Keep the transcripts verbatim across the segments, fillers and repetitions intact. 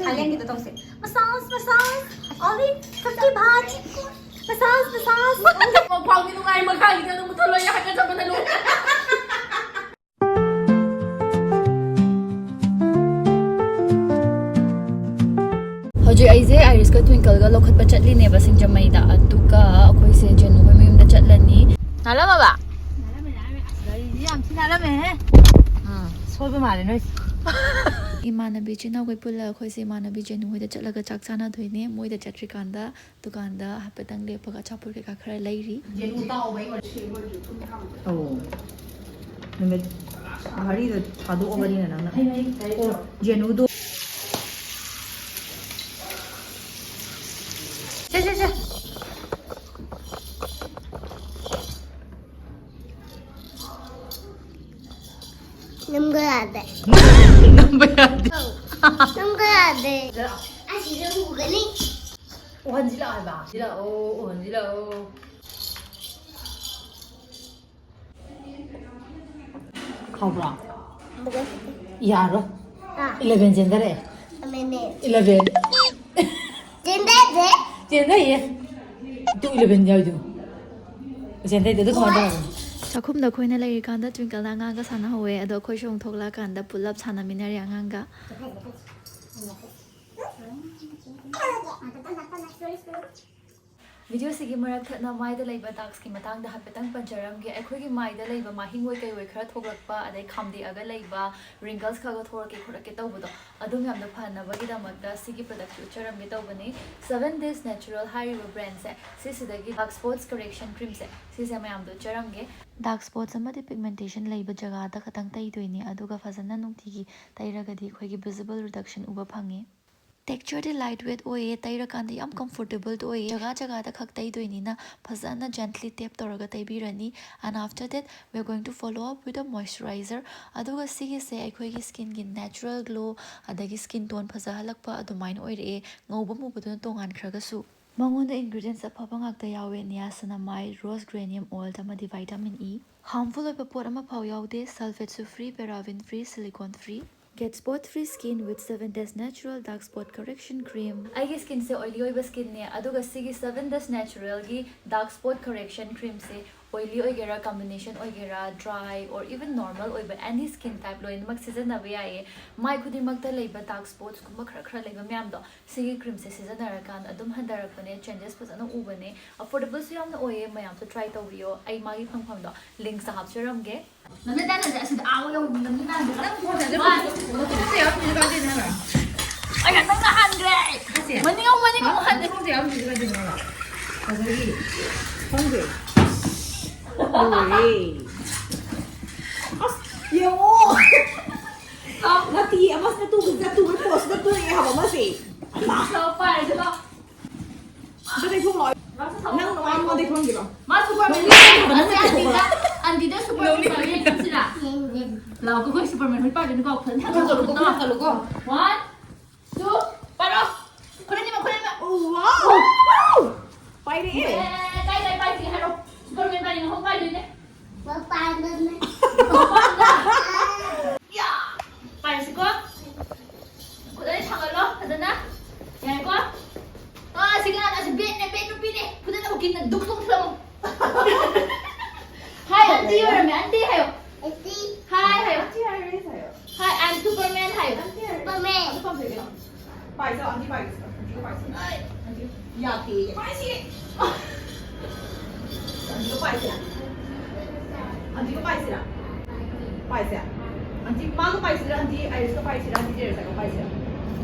ꯊꯥꯏꯂꯦꯟꯒꯤꯗꯣ ꯇꯧꯁꯦ꯫ Massage, massage, ꯑꯣꯂꯤ fifty ꯕꯥꯠ꯫ Massage, massage. ꯃꯄꯥꯎꯗꯤ ꯅꯨꯡꯉꯥꯏ, ꯃꯈꯥꯒꯤꯗ ꯑꯗꯨꯝ ꯃꯨꯊꯠꯂꯣ, ꯌꯥ ꯍꯥꯏꯒꯠꯆꯕꯅ ꯂꯣꯏꯔꯦ꯫ ꯍꯧꯖꯤꯛ ꯑꯩꯁꯦ ꯑꯥꯏꯔꯤꯁꯀ ꯇ꯭ꯋꯤꯡꯀꯜꯒ ꯂꯧꯈꯠꯄ ꯆꯠꯂꯤꯅꯦꯕ ꯁꯤꯡꯖꯃꯩꯗ, ꯑꯗꯨꯒ ꯑꯩꯈꯣꯏꯁꯦ ꯖꯦꯅꯨ ꯍꯣꯏ ꯃꯌꯨꯝꯗ ꯆꯠꯂꯅꯤ꯫ ꯅꯥꯜꯂꯝꯃꯕ? ꯒꯥꯔꯤꯁꯤ ꯌꯥꯝ ꯊꯤ ꯅꯥꯜꯂꯝꯃꯦꯍꯦ꯫ ꯎꯝ꯫ ꯁꯣꯏꯕ ꯃꯥꯜꯂꯦ ꯅꯣꯏꯁꯦ꯫ ꯏꯃꯥꯟꯅꯕꯤ ꯏꯆꯤꯟ ꯏꯅꯥꯎꯈꯩ ꯄꯨꯜꯂꯒ ꯑꯩꯈꯣꯏꯁꯦ ꯏꯃꯥꯟꯅꯕꯤ ꯖꯦꯅꯨ ꯍꯣꯏꯗ ꯆꯠꯂꯒ ꯆꯥꯛ ꯆꯥꯅꯗꯣꯏꯅꯦ꯫ ꯃꯣꯏꯗ ꯆꯠꯇ꯭ꯔꯤꯀꯥꯟꯗ ꯗꯨꯀꯥꯟꯗ ꯍꯥꯏꯐꯦꯠꯇꯪ ꯂꯦꯞꯄꯒ ꯑꯆꯥꯄꯣꯠ ꯀꯩꯀꯥ ꯈꯔ ꯂꯩꯔꯤ꯫ ꯑꯧ꯫ ꯅꯨꯃꯤꯠ ꯃꯔꯤꯗ ꯊꯥꯗꯣꯛꯑꯕꯅꯤꯅ ꯅꯪꯅ꯫ ꯑꯣ, ꯖꯦꯅꯨꯗꯣ꯫ ꯁꯦ, ꯁꯦ, ꯁꯦ꯫ ꯅꯝꯕ ꯌꯥꯗꯦ꯫ ꯅꯝꯕ ꯌꯥꯗꯦ꯫ ꯅꯝꯕ ꯌꯥꯗꯦ꯫ ꯑꯁꯤꯗ ꯎꯒꯅꯤ꯫ ꯎꯍꯟꯁꯤꯜꯂꯛꯑꯣ ꯍꯥꯏꯕ꯫ ꯁꯤꯜꯂꯛꯑꯣ, ꯎꯍꯟꯁꯤꯜꯂꯛꯑꯣ꯫ ꯈꯥꯎꯕ꯭ꯔꯥ? ꯌꯥꯔꯣꯏ꯫ ꯍꯥ? ꯏꯂꯦꯚꯦꯟ ꯆꯦꯟꯊꯔꯛꯑꯦ꯫ ꯑꯃꯅꯦ꯫ ꯏꯂꯦꯚꯦꯟ꯫ ꯆꯦꯟꯊꯗꯦ꯫ ꯆꯦꯟꯊꯩꯌꯦ꯫ ꯇꯨ ꯏꯂꯦꯚꯦꯟ ꯌꯥꯎꯏꯗꯨ꯫ ꯆꯦꯟꯊꯩꯗꯦ꯫ ꯑꯗꯨ ꯀꯃꯥꯏꯅ ꯇꯧꯔꯕꯅꯣ? ꯆꯥꯛꯈꯨꯝꯗ ꯑꯩꯈꯣꯏꯅ ꯂꯩꯔꯤꯀꯥꯟꯗ ꯇ꯭ꯋꯤꯡꯀꯜꯅ ꯑꯉꯥꯡꯒ ꯁꯥꯟꯅꯍꯧꯋꯦ, ꯑꯗꯣ ꯑꯩꯈꯣꯏꯁꯨ ꯑꯃꯨꯛ ꯊꯣꯛꯂꯛꯑꯀꯥꯟꯗ ꯄꯨꯂꯞ ꯁꯥꯟꯅꯃꯤꯟꯅꯔꯦ ꯑꯉꯥꯡꯒ꯫ ꯚꯤꯗꯤꯑꯣꯁꯤꯒꯤ ꯃꯔꯛ ꯊꯠꯅ ꯃꯥꯏꯗ ꯂꯩꯕ ꯗꯥꯛꯁꯀꯤ ꯃꯇꯥꯡꯗ ꯍꯥꯏꯐꯦꯠꯇꯪ ꯄꯟꯖꯔꯝꯒꯦ꯫ ꯑꯩꯈꯣꯏꯒꯤ ꯃꯥꯏꯗ ꯂꯩꯕ ꯃꯍꯤꯡ ꯑꯣꯏ ꯀꯩ ꯑꯣꯏ ꯈꯔ ꯊꯣꯛꯂꯛꯄ, ꯑꯗꯩ ꯈꯥꯝꯗꯦꯛꯑꯒ ꯂꯩꯕ, ꯔꯤꯡꯀꯜꯁ ꯈꯔ ꯈꯔ ꯊꯣꯛꯂꯛꯀꯦ ꯈꯣꯠꯂꯛꯀꯦ ꯇꯧꯕꯗꯣ, ꯑꯗꯨ ꯃꯌꯥꯝꯗꯣ ꯐꯅꯕꯒꯤꯗꯃꯛꯇ ꯁꯤꯒꯤ ꯄ꯭ꯔꯗꯛꯁꯦ ꯎꯠꯆꯔꯝꯒꯦ ꯇꯧꯕꯅꯤ꯫ Seven Days Natural ꯍꯥꯏꯔꯤꯕ ꯕ꯭ꯔꯦꯟꯁꯦ, ꯁꯤꯁꯤꯗꯒꯤ ꯗꯥꯛ ꯁ꯭ꯄꯣꯠꯁ ꯀꯔꯦꯛꯁꯟ ꯀ꯭ꯔꯤꯝꯁꯦ, ꯁꯤꯁꯦ ꯃꯌꯥꯝꯗꯣ ꯎꯠꯆꯔꯝꯒꯦ꯫ ꯗꯥꯛ ꯁ꯭ꯄꯣꯠꯁ ꯑꯃꯗꯤ ꯄꯤꯒꯃꯦꯟꯇꯦꯁꯟ ꯂꯩꯕ ꯖꯒꯥꯗ ꯈꯛꯇꯪ ꯇꯩꯗꯣꯏꯅꯤ, ꯑꯗꯨꯒ ꯐꯖꯅ ꯅꯨꯡꯇꯤꯒꯤ ꯇꯩꯔꯒꯗꯤ ꯑꯩꯈꯣꯏꯒꯤ ꯚꯤꯖꯤꯕꯜ ꯔꯤꯗꯛꯁꯟ ꯎꯕ ꯐꯪꯉꯤ꯫ Texture ꯗꯤ light weight ꯑꯣꯏꯌꯦ, ꯇꯩꯔꯀꯥꯟꯗ ꯌꯥꯝ comfortable ꯑꯣꯏꯌꯦ꯫ ꯖꯒꯥ ꯖꯒꯥꯗ ꯈꯛ ꯇꯩꯗꯣꯏꯅꯤꯅ ꯐꯖꯅ gently tap ꯇꯧꯔꯒ ꯇꯩꯕꯤꯔꯅꯤ꯫ And after that, we are going to follow up with a moisturizer. ꯑꯗꯨꯒ ꯁꯤꯒꯤꯁꯦ ꯑꯩꯈꯣꯏꯒꯤ skin ꯒꯤ natural glow, ꯑꯗꯒꯤ skin tone ꯐꯖꯍꯜꯂꯛꯄ ꯑꯗꯨꯃꯥꯏꯅ ꯑꯣꯏꯔꯛꯑꯦ, ꯉꯧꯕ ꯃꯨꯕꯗꯨꯅ ꯇꯣꯉꯥꯟꯈ꯭ꯔꯒꯁꯨ꯫ ꯃꯉꯣꯟꯗ ingredients ꯑꯐꯕ ꯉꯥꯛꯇ ꯌꯥꯎꯋꯦ: niacinamide, rose geranium oil, ꯑꯃꯗꯤ vitamin E꯫ Harmful ꯑꯣꯏꯕ ꯄꯣꯠ ꯑꯃꯐꯥꯎ ꯌꯥꯎꯗꯦ: sulfate ꯁꯨ free, paraben free, silicone free꯫ Get spot free skin with seven days natural dark spot correction cream. ꯑꯩꯒꯤ skin ꯁꯦ oily ꯑꯣꯏꯕ skin ꯅꯦ, ꯑꯗꯨꯒ ꯁꯤꯒꯤ seven days natural ꯒꯤ dark spot correction cream ꯁꯦ oily ꯑꯣꯏꯒꯦꯔꯥ, combination ꯑꯣꯏꯒꯦꯔꯥ, dry or even normal ꯑꯣꯏꯕ any skin type ꯂꯣꯏꯅꯃꯛ ꯁꯤꯖꯤꯟꯅꯕ ꯌꯥꯏꯌꯦ꯫ ꯃꯥꯏ ꯈꯨꯗꯤꯡꯃꯛꯇ ꯂꯩꯕ dark spots ꯀꯨꯝꯕ ꯈꯔ ꯈꯔ ꯂꯩꯕ ꯃꯌꯥꯝꯗꯣ ꯁꯤꯒꯤ cream ꯁꯦ ꯁꯤꯖꯤꯟꯅꯔꯀꯥꯟꯗ ꯑꯗꯨꯝ ꯍꯟꯊꯔꯛꯄꯅꯦ, changes ꯐꯖꯅ ꯎꯕꯅꯦ, affordable ꯁꯨ ꯌꯥꯝꯅ ꯑꯣꯏꯌꯦ꯫ ꯃꯌꯥꯝꯁꯨ try ꯇꯧꯕꯤꯌꯣ꯫ ꯑꯩ ꯃꯥꯒꯤ ꯐꯪꯐꯝꯗꯣ links ꯇ ꯍꯥꯞꯆꯔꯝꯒꯦ꯫ ꯅꯃꯤꯠ ꯇꯥꯟꯅꯁꯦ ꯑꯁꯤꯗ ꯑꯥ ꯌꯧꯕꯤ ꯅꯃꯤꯠ ꯇꯥꯟꯅꯁꯦ ꯈꯔ ꯄꯣꯊꯥꯁꯦ꯫ ꯋꯥ꯫ ꯄꯣꯊꯥꯁꯦ ꯌꯥꯝ ꯅꯨꯡꯉꯥꯏꯇꯦ ꯍꯥꯏꯕ꯫ ꯑꯩ ꯍꯟꯗꯛ ꯍꯟꯈ꯭ꯔꯦ꯫ ꯑꯁꯦ꯫ ꯃꯅꯤꯡ ꯑꯃꯨꯛ ꯃꯅꯤꯡ ꯑꯃꯨꯛ ꯍꯟꯈ꯭ꯔꯦ꯫ ꯈꯪꯗꯦ ꯌꯥꯝ ꯅꯨꯡꯉꯥꯏꯇꯦ ꯍꯥꯏꯕ꯫ ꯉꯁꯥꯏꯒꯤ ꯈꯪꯗꯦ꯫ ꯂꯣꯏꯔꯦ꯫ ꯑꯁ ꯌꯦꯡꯉꯣ꯫ ꯅꯠꯇꯤꯌꯦ ꯑꯃꯁꯤꯅ ꯇꯨ ꯆꯠꯇꯨ ꯄꯣꯁꯇ ꯇꯣꯛꯑꯦ ꯍꯥꯏꯕ ꯑꯃꯁꯦ꯫ ꯂꯥꯎ ꯄꯥꯏꯔꯁꯦ ꯂꯥꯎ꯫ ꯑꯝꯇ ꯇꯩꯊꯣꯛꯂꯛꯑꯣ꯫ ꯅꯪ ꯅꯃꯥꯡꯉꯣꯟꯗ ꯊꯣꯡꯈꯤꯕ꯫ ꯃꯥ ꯁꯨꯄꯔꯃꯦꯟ꯫ ꯅꯣꯡꯃꯩ ꯑꯁꯤ ꯑꯟꯇꯤꯗ, ꯑꯟꯇꯤꯗ ꯁꯨꯄꯔꯃꯦꯟ ꯄꯥꯏꯕ ꯌꯦꯡꯁꯤꯔꯥ? ꯂꯥꯎ, ꯑꯩꯈꯣꯏ ꯁꯨꯄꯔꯃꯦꯟ ꯍꯣꯏ ꯄꯥꯏꯗꯣꯏꯅꯤꯀꯣ꯫ ꯐꯖꯅ ꯊꯥꯡꯒꯠꯂꯨꯀꯣ, ꯊꯥꯡꯒꯠꯂꯨꯀꯣ꯫ One, two, ꯄꯥꯏꯔꯣ꯫ ꯈꯨꯠ ꯑꯅꯤꯃꯛ, ꯈꯨꯠ ꯑꯅꯤꯃꯛ꯫ ꯋꯥꯎ! ꯄꯥꯏꯔꯛꯑꯦ꯫ ꯑꯦ, ꯀꯥꯏ, ꯀꯥꯏ ꯄꯥꯏꯁꯤ ꯍꯥꯏꯔꯣ? ꯁꯨꯄꯔꯃꯦꯟ ꯄꯥꯏꯅꯤꯡꯉ ꯍꯣ ꯄꯥꯏꯗꯣꯏꯅꯦ꯫ ꯃꯄꯥꯟꯗꯅꯦ꯫ ꯃꯄꯥꯟꯗ꯫ ꯌꯥ! ꯄꯥꯏꯔꯁꯤꯀꯣ꯫ ꯈꯨꯠ ꯑꯅꯤ ꯊꯥꯡꯒꯠꯂꯣ, ꯐꯖꯅ꯫ ꯌꯥꯏꯀꯣ? ꯑꯥ, ꯁꯤ ꯀꯅꯥꯅꯣ? ꯑꯁꯤ ꯕꯦꯠꯅꯦ, ꯕꯦꯠ ꯅꯨꯄꯤꯅꯦ꯫ ꯐꯖꯅ ꯎꯀꯤꯜꯅ ꯗꯨꯛ ꯇꯧꯁꯤꯜꯂꯝꯃꯣ꯫ ꯍꯥꯏ, ꯑꯟꯇꯤ ꯑꯣꯏꯔꯝꯃꯦ, ꯑꯟꯇꯤ ꯍꯥꯏꯌꯣ꯫ ꯑꯟꯇꯤ꯫ ꯍꯥꯏ ꯍꯥꯏꯌꯣ꯫ ꯑꯟꯇꯤ ꯍꯥꯏꯔꯦ ꯍꯥꯏꯌꯣ꯫ ꯍꯥꯏ, I'm Superman ꯍꯥꯏꯌꯣ꯫ ꯑꯟꯇꯤ ꯍꯥꯏꯔꯦ꯫ ꯁꯨꯄꯔꯃꯦꯟ꯫ ꯑꯗꯨ ꯄꯥꯝꯖꯩ ꯀꯩꯅꯣ꯫ ꯄꯥꯏꯁꯦ, ꯑꯟꯇꯤ ꯄꯥꯏꯒꯦ꯫ ꯑꯟꯇꯤꯒ ꯄꯥꯏꯁꯦ꯫ ꯑꯟꯇꯤ꯫ ꯌꯥꯗꯦꯌꯦ꯫ ꯄꯥꯏꯁꯤ꯫ ꯑꯟꯇꯤꯒ ꯄꯥꯏꯁꯤꯔꯥ? ꯑꯟꯇꯤꯒ ꯄꯥꯏꯁꯤꯔꯥ? ꯄꯥꯏꯁꯦ? ꯑꯟꯇꯤ ꯃꯥꯒ ꯄꯥꯏꯁꯤꯔꯥ? ꯑꯟꯇꯤ ꯑꯥꯏꯔꯤꯁꯀ ꯄꯥꯏꯁꯤꯔꯥ? ꯑꯟꯇꯤ ꯖꯦꯔꯁꯀ ꯄꯥꯏꯁꯤꯔꯥ?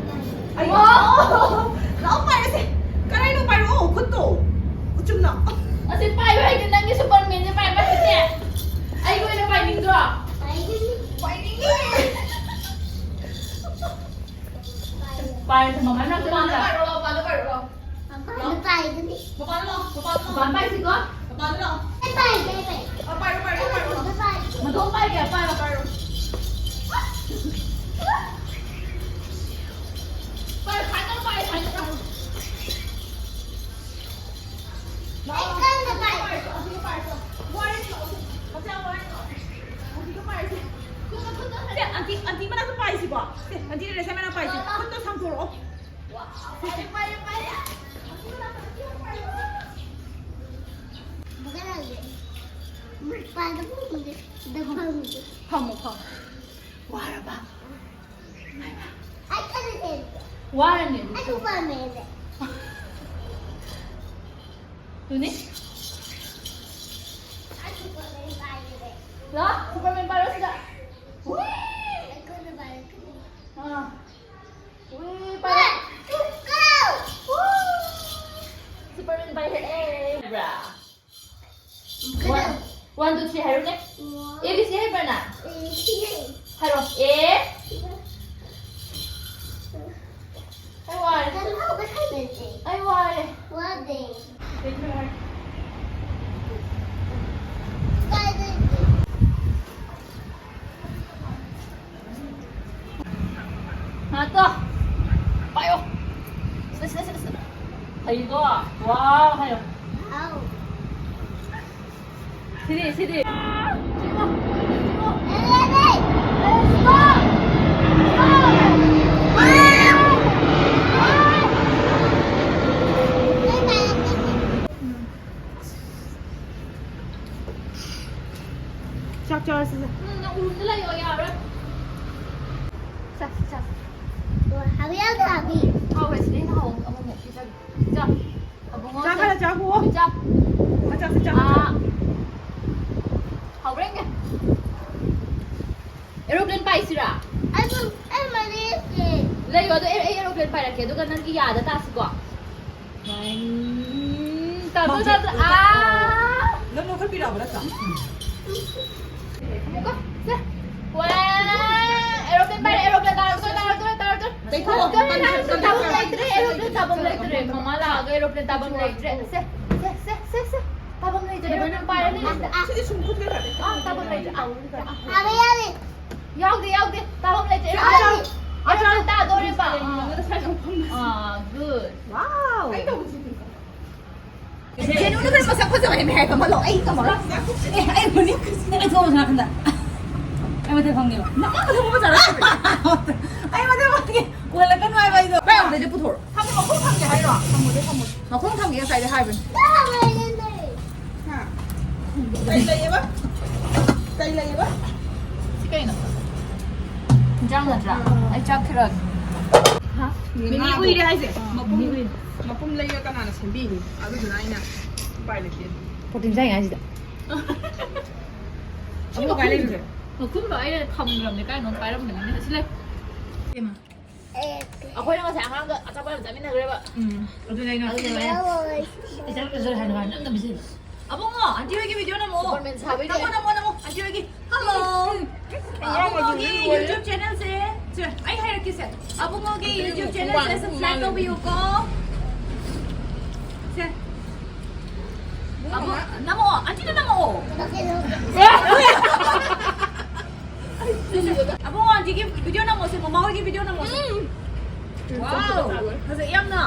ꯑꯩ ꯋꯥꯎ! ꯂꯥꯎ ꯄꯥꯏꯔꯁꯦ꯫ ꯀꯔꯥꯏꯅꯣ ꯄꯥꯏꯔꯛꯑꯣ, ꯈꯨꯠꯇꯣ꯫ ꯎꯆꯨꯝꯅ꯫ ꯑꯁꯤ ꯄꯥꯏꯕ ꯍꯩꯇꯦ, ꯅꯪꯒꯤ ꯁꯨꯄꯔꯃꯦꯟꯁꯦ ꯄꯥꯏꯕ ꯍꯩꯇꯦ꯫ ꯑꯩꯒꯤ ꯑꯣꯏꯅ ꯄꯥꯏꯅꯤꯡꯗ꯭ꯔꯣ? ꯄꯥꯏꯅꯤꯡꯉꯦ꯫ ꯄꯥꯏꯔꯁꯦ, ꯃꯃꯥ ꯃꯄꯥꯟ ꯂꯥꯛꯑꯣ, ꯃꯄꯥꯟ ꯂꯥꯛꯑꯣ꯫ ꯃꯄꯥꯟ ꯄꯥꯏꯁꯤꯀꯣ꯫ ꯃꯄꯥꯟꯗ ꯂꯥꯛꯑꯣ꯫ ꯑꯩ ꯄꯥꯏꯒꯦ, ꯑꯩ ꯄꯥꯏꯒꯦ꯫ ꯑ, ꯄꯥꯏꯔꯣ, ꯄꯥꯏꯔꯣ, ꯄꯥꯏꯔꯣ꯫ ꯃꯇꯣꯝ ꯄꯥꯏꯒꯦ, ꯄꯥꯏꯔꯣ꯫ ꯄꯥꯏꯔꯣ꯫ ꯄꯥꯏꯔꯣ, ꯁꯥꯏꯗ ꯄꯥꯏꯔꯣ, ꯁꯥꯏꯗ ꯄꯥꯏꯔꯣ꯫ ꯑꯩ ꯀꯟꯅ ꯄꯥꯏ꯫ ꯄꯥꯏꯔꯣ, ꯑꯁꯤꯗ ꯄꯥꯏꯔꯣ꯫ ꯋꯥꯔꯤ ꯂꯥꯛꯑꯣ꯫ ꯃꯆꯥ ꯋꯥꯔꯤ ꯂꯥꯛꯑꯣ꯫ ꯑꯁꯤꯗ ꯄꯥꯏꯔꯣ꯫ ꯈꯨꯠꯇ, ꯈꯨꯠꯇ꯫ ꯁꯦ, ꯑꯟꯇꯤ, ꯑꯟꯇꯤ ꯃꯅꯥꯛꯇ ꯄꯥꯏꯁꯤꯀꯣ꯫ ꯁꯦ, ꯑꯟꯇꯤ ꯔꯦꯁꯥꯏ ꯃꯅꯥꯛ ꯄꯥꯏꯁꯦ꯫ ꯈꯨꯠꯇ ꯁꯥꯡꯗꯣꯔꯛꯑꯣ꯫ ꯋꯥ, ꯄꯥꯏꯔꯦ, ꯄꯥꯏꯔꯦ, ꯄꯥꯏꯔꯦ꯫ ꯃꯈꯥꯗ ꯐꯝꯗꯦ, ꯁꯤꯗ ꯐꯝꯗꯦ꯫ ꯐꯝꯃꯣ, ꯐꯝꯃꯣ꯫ ꯋꯥꯔꯕ? ꯑꯩ ꯀꯟꯅ ꯆꯦꯟꯒꯦ꯫ ꯋꯥꯔꯅꯤ ꯑꯗꯨ꯫ ꯑꯩꯁꯨ ꯄꯥꯝꯃꯦ ꯑꯗꯨ꯫ ꯇꯨꯅꯤ? ꯑꯩꯁꯨ ꯄꯥꯝꯃꯦ, ꯄꯥꯏꯒꯦ꯫ ꯂꯥ, ꯁꯨꯄꯔꯃꯦꯟ ꯄꯥꯏꯔꯣ ꯁꯤꯗ꯫ ꯎꯏ! ꯑꯩ ꯀꯟꯅ ꯄꯥꯏꯔꯛꯀꯅꯤ꯫ ꯑꯥ꯫ ꯎꯏ, ꯄꯥꯏꯔꯣ꯫ One, two, go! ꯎ! ꯁꯨꯄꯔꯃꯦꯟ ꯄꯥꯏꯔꯛꯑꯦ꯫ ꯕ꯭ꯔꯥ꯫ ꯀꯩꯅꯣ꯫ One, one, two, three ꯍꯥꯏꯔꯨꯅꯦ꯫ One, A B C ꯍꯩꯕ꯭ꯔꯥ ꯅꯪ? A, C, A꯫ ꯍꯥꯏꯔꯣ꯫ A꯫ ꯑꯩ ꯋꯥꯔꯦ꯫ ꯀꯩꯅꯣ ꯍꯧꯒꯠ ꯍꯥꯏꯕꯁꯦ꯫ ꯑꯩ ꯋꯥꯔꯦ꯫ ꯋꯥꯗꯦ꯫ ꯀꯩꯅꯣ ꯍꯥꯏ-꯫ ꯀꯥꯏꯗꯒꯤ? ꯉꯥꯏꯈꯣ꯫ ꯄꯥꯏꯌꯣ꯫ ꯁꯤꯗ, ꯁꯤꯗ, ꯁꯤꯗ, ꯁꯤꯗ꯫ ꯍꯩꯀꯣ? ꯋꯥꯎ ꯍꯥꯏꯌꯣ꯫ ꯑꯥꯎ꯫ ꯁꯤꯗꯤ, ꯁꯤꯗꯤ꯫ ꯆꯥꯛ ꯆꯥꯔꯁꯤꯗ꯫ ꯎꯝ, ꯅꯪ ꯎꯔꯨꯝꯗ ꯂꯩꯌꯣ, ꯌꯥꯔꯣꯏ꯫ ꯆꯥꯁꯤ, ꯆꯥꯁꯤ꯫ ꯍꯥꯎ ꯌꯥꯗ꯭ꯔꯥ, ꯑꯕꯤ? ꯍꯥꯎꯋꯦ, ꯁꯤꯗꯩ ꯍꯦꯟꯅ ꯍꯥꯎꯕ ꯑꯃꯃꯨꯛ ꯄꯤꯖꯒꯦ꯫ ꯆꯥꯎ꯫ ꯑꯕꯨꯡꯉꯣ, ꯆꯥꯛ ꯈꯔ ꯆꯥꯈꯨꯑꯣ꯫ ꯆꯥꯛ꯫ ꯃꯆꯥꯁꯤ ꯆꯥꯛ ꯑꯥ꯫ ꯆꯥ꯫ ꯍꯥꯎꯕ꯭ꯔꯥ ꯌꯦꯡꯒꯦ꯫ ꯑꯦꯔꯣꯄ꯭ꯂꯦꯟ ꯄꯥꯏꯁꯤꯔꯥ? ꯑꯩ ꯄꯨ-, ꯑꯩ ꯃꯅꯤꯡꯁꯦ꯫ ꯂꯩꯌꯣ, ꯑꯗꯣ ꯑꯩ, ꯑꯩ ꯑꯦꯔꯣꯄ꯭ꯂꯦꯟ ꯄꯥꯏꯔꯛꯀꯦ, ꯑꯗꯨꯒ ꯅꯪꯒꯤ ꯌꯥꯗ ꯇꯥꯁꯤꯀꯣ꯫ ꯎꯝ, ꯇꯥꯗꯣ, ꯃꯥꯁꯦ ꯇꯥꯗꯣ꯫ ꯑꯥ! ꯅꯪ ꯂꯧꯈꯠꯄꯤꯔꯛꯑꯕ ꯅꯠꯇ꯭ꯔꯥ? ꯑꯃꯨꯛꯀ, ꯁꯦ꯫ ꯋꯥ! ꯑꯦꯔꯣꯄ꯭ꯂꯦꯟ ꯄꯥꯏꯔꯦ, ꯑꯦꯔꯣꯄ꯭ꯂꯦꯟ ꯇꯥꯔꯛꯇꯣꯔꯦ, ꯇꯥꯔꯛꯇꯣꯔꯦ, ꯇꯥꯔꯛꯇꯣꯔꯦ꯫ ꯇꯩꯊꯣꯛꯑꯣ꯫ ꯇꯥꯐꯝ ꯂꯩꯇ꯭ꯔꯦ, aeroplane ꯇꯥꯐꯝ ꯂꯩꯇ꯭ꯔꯦ꯫ ꯃꯃꯥ ꯂꯥꯛꯑꯒ aeroplane ꯇꯥꯐꯝ ꯂꯩꯇ꯭ꯔꯦ꯫ ꯁꯦ, ꯁꯦ, ꯁꯦ, ꯁꯦ, ꯁꯦ꯫ ꯇꯥꯐꯝ ꯂꯩꯇ꯭ꯔꯦ, aeroplane ꯄꯥꯏꯔꯅꯤ꯫ ꯁꯤꯗꯤ ꯁꯨꯝ ꯈꯨꯠ ꯀꯩꯀꯥꯗꯤ ꯑꯥ, ꯇꯥꯐꯝ ꯂꯩꯇ꯭ꯔꯦ꯫ ꯑꯥ, ꯑꯥ, ꯌꯥꯎꯗꯦ, ꯌꯥꯎꯗꯦ꯫ ꯇꯥꯐꯝ ꯂꯩꯇ꯭ꯔꯦ꯫ Aeroplane ꯇꯥꯗꯣꯔꯦꯕ꯫ ꯑꯥ, good꯫ Wow꯫ ꯑꯩ ꯇꯧꯕꯁꯤ ꯀꯩꯅꯣ? ꯀꯩꯅꯣꯅ ꯈꯔ ꯃꯁꯛ ꯐꯖꯕ ꯍꯦꯟꯅ ꯍꯥꯏꯕ ꯑꯃ ꯂꯧ꯫ ꯑꯩ ꯀꯃꯥꯏꯅ? ꯑꯦ, ꯑꯩ ꯃꯅꯤꯡ ꯀꯨꯁꯤꯅ ꯑꯩ ꯊꯣꯡ ꯃꯁꯥ ꯈꯟꯗ꯫ ꯑꯩ ꯃꯊꯛ ꯐꯝꯒꯦꯕ꯫ ꯅꯪ ꯃꯊꯛ ꯐꯝꯕ ꯆꯠꯂꯣ꯫ ꯑꯩ ꯃꯊꯛ ꯐꯝꯒꯦ꯫ ꯎꯍꯜꯂꯛꯀꯅꯨ ꯍꯥꯏꯕ ꯑꯩꯗꯣ꯫ ꯚꯥꯏ, ꯑꯝꯇꯗꯤ ꯄꯨꯊꯣꯔꯛꯑꯣ꯫ ꯊꯝꯃꯣ, ꯃꯈꯣꯡ ꯊꯝꯒꯦ ꯍꯥꯏꯔꯣ? ꯊꯝꯃꯣꯗꯤ ꯊꯝꯃꯣ꯫ ꯃꯈꯣꯡ ꯊꯝꯒꯦ ꯉꯁꯥꯏꯗꯤ ꯍꯥꯏꯕꯅꯤ꯫ ꯍꯥ? ꯀꯩ ꯂꯩꯌꯦꯕ? ꯀꯩ ꯂꯩꯌꯦꯕ? ꯁꯤ ꯀꯩꯅꯣ? ꯏꯟꯖꯥꯡ ꯅꯠꯇ꯭ꯔꯥ? ꯑꯩ ꯆꯥꯛ ꯊꯤꯔꯛꯑꯒꯦ꯫ ꯍꯥ? ꯃꯤꯃꯤ ꯉꯥꯗꯣ꯫ ꯎꯏꯔꯦ ꯍꯥꯏꯁꯦ? ꯑꯥ, ꯃꯄꯨꯝ, ꯃꯤꯃꯤ ꯎꯏꯔꯦ꯫ ꯃꯄꯨꯝ ꯂꯩꯔ ꯀꯅꯥꯅ ꯁꯦꯝꯕꯤꯅꯤ? ꯑꯗꯨꯗꯨꯅ ꯑꯩꯅ ꯎꯄꯥꯏ ꯂꯩꯇꯦ꯫ ꯄ꯭ꯔꯣꯇꯤꯟ ꯆꯥꯏꯉꯥꯏꯁꯤꯗ꯫ ꯁꯤ ꯑꯃꯨꯛ ꯀꯥꯏ ꯃꯈꯨꯝ-, ꯂꯩꯔꯨꯔꯦ? ꯃꯈꯨꯝꯗꯣ ꯑꯩꯅ ꯊꯝꯈ꯭ꯔꯕꯅꯦ, ꯀꯥꯏꯅꯣꯝ ꯄꯥꯏꯔꯝꯕꯅꯤꯅꯦ꯫ ꯑꯁꯤ ꯂꯩ꯫ ꯏꯃꯥ꯫ ꯑꯩꯈꯣꯏꯅ ꯉꯁꯥꯏ ꯑꯉꯥꯡꯒ ꯑꯆꯥꯄꯣꯠ ꯌꯥꯝ ꯆꯥꯃꯤꯟꯅꯈ꯭ꯔꯦꯕ꯫ ꯎꯝ, ꯑꯗꯨꯅꯦ ꯑꯩꯅ ꯑꯗꯨꯗꯤ ꯍꯥꯏꯁꯦ꯫ ꯌꯥꯔꯣꯏ꯫ ꯏꯆꯥ ꯅꯨꯄꯤꯁꯨ ꯍꯥꯏꯅ ꯍꯥꯏꯅ ꯅꯝꯅ ꯄꯤꯖꯩꯕ꯫ ꯑꯕꯨꯡꯉꯣ, ꯑꯟꯇꯤ ꯍꯣꯏꯒꯤ ꯚꯤꯗꯤꯑꯣ ꯅꯝꯃꯛꯑꯣ꯫ ꯁꯨꯄꯔꯃꯦꯟ ꯁꯥꯕꯩꯅꯦ꯫ ꯅꯝꯃꯣ, ꯅꯝꯃꯣ, ꯅꯝꯃꯣ, ꯑꯟꯇꯤ ꯍꯣꯏꯒꯤ꯫ Hello꯫ ꯎꯝ, ꯎꯝ, ꯑꯕꯨꯡꯉꯣꯒꯤ ꯂꯣꯏꯔꯦ꯫ YouTube channelꯁꯦ, ꯁꯦ, ꯑꯩ ꯍꯥꯏꯔꯛꯀꯦꯁꯦ꯫ ꯑꯕꯨꯡꯉꯣꯒꯤ YouTube channelꯁꯦ subscribe ꯇꯧꯕꯤꯌꯨꯀꯣ꯫ ꯁꯦ꯫ ꯑꯕꯨꯡꯉꯣ, ꯅꯝꯃꯛꯑꯣ, ꯑꯟꯇꯤꯗ ꯅꯝꯃꯛꯑꯣ꯫ ꯑꯕꯨꯡꯉꯣ, ꯑꯟꯇꯤꯒꯤ ꯚꯤꯗꯤꯑꯣ ꯅꯝꯃꯣꯁꯦ, ꯃꯃꯥ ꯍꯣꯏꯒꯤ ꯚꯤꯗꯤꯑꯣ ꯅꯝꯃꯣꯁꯦ꯫ ꯎꯝ꯫ Wow, ꯐꯖꯩ ꯌꯥꯝꯅ꯫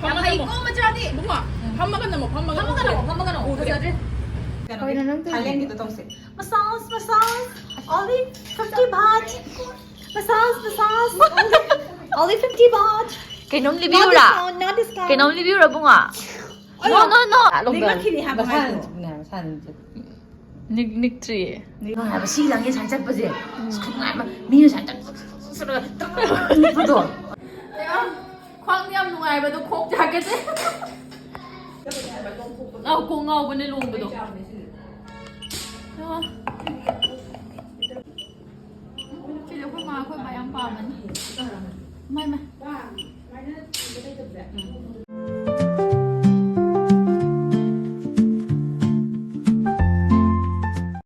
ꯌꯥꯝ ꯐꯝꯃꯒ ꯍꯩꯀꯣ, ꯅꯝꯃꯣ꯫ ꯃꯆꯥꯗꯤ꯫ ꯏꯕꯨꯡꯉꯣ, ꯐꯝꯃꯒ ꯅꯝꯃꯣ, ꯐꯝꯃꯒ ꯐꯝꯃꯒ ꯅꯝꯃꯣ, ꯐꯝꯃꯒ ꯅꯝꯃꯣ, ꯎꯗ꯭ꯔꯦ꯫ ꯐꯖꯗ꯭ꯔꯦ꯫ ꯀꯩꯅꯣꯒꯤ, ꯀꯩꯅꯣ ꯅꯪ ꯇꯧꯔꯤꯗꯣ? Thailandꯒꯤꯗꯣ ꯇꯧꯁꯦ꯫ Massage, massage, only fifty baht. Massage, massage, only, only fifty baht. ꯀꯩꯅꯣꯝ ꯂꯤꯕꯤꯌꯨꯔꯥ? Not discount, not discount. ꯀꯩꯅꯣꯝ ꯂꯤꯕꯤꯌꯨꯔꯥ, ꯏꯕꯨꯡꯉꯣ? ꯑꯣ, no, no, no. ꯅꯤꯡꯉꯛꯈꯤꯅꯤ ꯍꯥꯏꯕ ꯃꯁꯥꯅ ꯍꯥꯏꯗꯣ꯫ ꯆꯠꯄꯅꯦ ꯍꯥꯏꯕ, ꯃꯁꯥꯅ ꯆꯠꯄꯅꯦ꯫ ꯅꯤꯛ-, ꯅꯤꯛꯇ꯭ꯔꯤꯌꯦ꯫ ꯅꯤꯛ-, ꯍꯥꯏꯕ, ꯁꯤ ꯂꯝꯖꯦꯜ ꯁꯨꯃꯥꯏꯅ ꯆꯠꯄꯁꯦ꯫ ꯎꯝ꯫ ꯑꯁ, ꯈꯨꯅꯨꯡꯉꯥꯏ ꯑꯃ, ꯃꯤꯅ ꯁꯨꯃꯥꯏꯅ ꯆꯠ-, ꯆꯠꯂꯒ ꯇ꯭ꯔꯪ ꯅꯤꯛꯄꯗꯣ꯫ ꯈ꯭ꯋꯥꯡꯗꯤ ꯌꯥꯝ ꯅꯨꯡꯉꯥꯏꯕꯗꯣ, ꯈꯣꯡ ꯆꯥꯒꯠꯆꯩ꯫ ꯑꯧ, ꯀꯣꯡ ꯉꯥꯎꯕꯅꯦ ꯂꯣꯡꯕꯗꯣ꯫ ꯑꯥ꯫ ꯁꯤꯗꯤ ꯑꯩꯈꯣꯏ ꯃꯥ, ꯑꯩꯈꯣꯏ ꯕꯥ ꯌꯥꯝ ꯄꯥꯝꯃꯅꯤ꯫